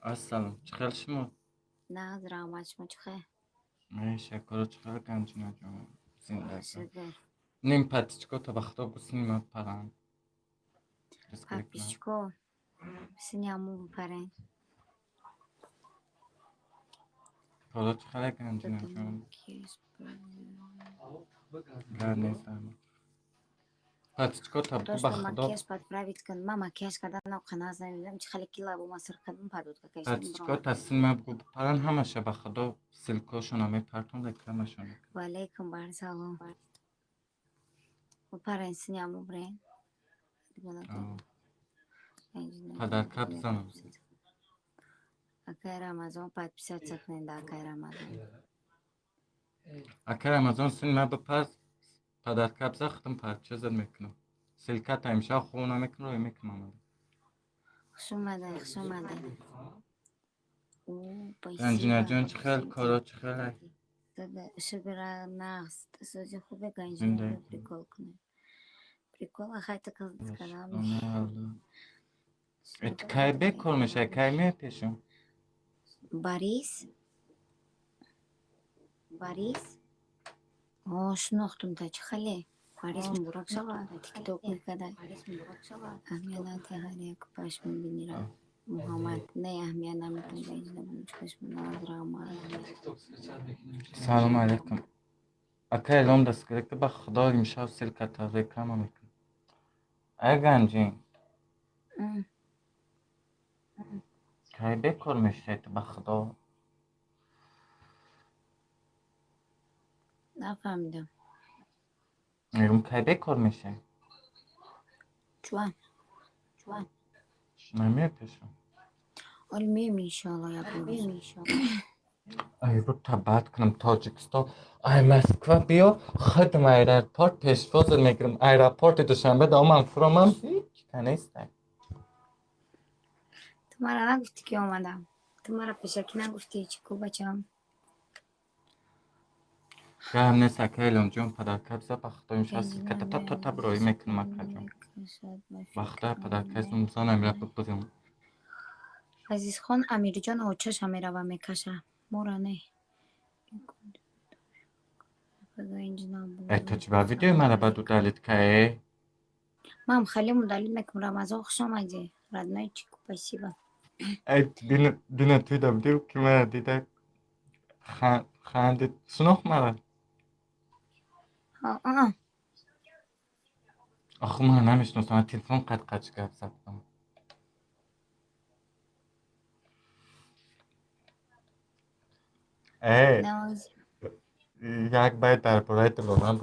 Ассалом. Чӣ хел шумо? Нағз, раҳмат, шумо чӣ хел? Мешаккур, чӣ хел, Ганҷинаҷон? Зиндака. Шукр. Ним подписчико ба худо гусни ма паранд. Подписчико сини ҳаму бипарен. Ҳоло чӣ хел, Ганҷинаҷон? Гар нестам. Подписчико та То ба что худо макияж подправить кун. Ман макияж кардан қаназ намедонам, чӣ хеле ки лабома сир кардам, подводка кашидам. Подписчико та син ма бигу паранд, ҳамаша ба худо ссылкошона мепартон, рекламашона. Ва алейкум барсалом. Бипарен, сини ҳаму бирен. Подарка бизанам. Акай Рамазон, подписаться кунед да акай Рамазон. Акай Рамазон, син ма бипар, подарка биза, худам парча зад мекунам. Ссылката имшаб хоб намекунам, рой мекунам. Хуш омадед, хуш омадед. Ганҷинаҷон, чӣ хел, коро чӣ хел? Шукр, нағз. Сози хубе, Ганҷина, прикол кунед. Прикол ахайта кардам. Кай бекор мешавӣ, кай меои пешам? Борис? Борис? О, шинохтум та, чӣ хеле? Борис муборак шава, тикток мекарда. Аҳамият надиҳ, ҳар як паш мебинира. Муҳаммад, не, аҳамият наметам, Ганҷина, чашм, нағз, раҳмат. Салому алайкум. Ака Элом дастгирӣ ки ба худо имшаб ссылката реклама мекунам. Ай Ганҷин. Кай бекор мешавӣ ту, ба худо? Нафаҳмидам. Мегӯм, кай бекор мешавӣ? Чуан? Намеои пешам? Оли меем, иншоалло, як рӯз. Ай рӯ табаат кунам, Тоҷикистон. Ай Москва биё, худам аэропорт пешвозат мегирам. Аэропорти Душанбе даомам фуромам, ҳеҷ ка нестай. Ту мара нагуфтӣ, ки омадам. Ту мара пешакӣ нагуфтӣ, чӣ ку, бачам? Гап нест, ака Эломҷон, подарка биза, ба худо имшаб ссылката та та та роӣ мекунам, акаҷон. Ба худо подарка бизанам, ра бибирам. Азизхон Амирҷон очаша мерава мекаша. Мора не. Э, ту чӣ ба видеои мара баъд удалить каe? Ман халим удалить мекунам. Рамазон, хуш омадӣ. Родной чику, спасибо. Ай, дина дина туйда будӣ, ки мара дида хандид, шинохт мара? Аа. Охи мара намешиносам, телефон қад қач гап задам. Э, як байт дар бораи Диловар.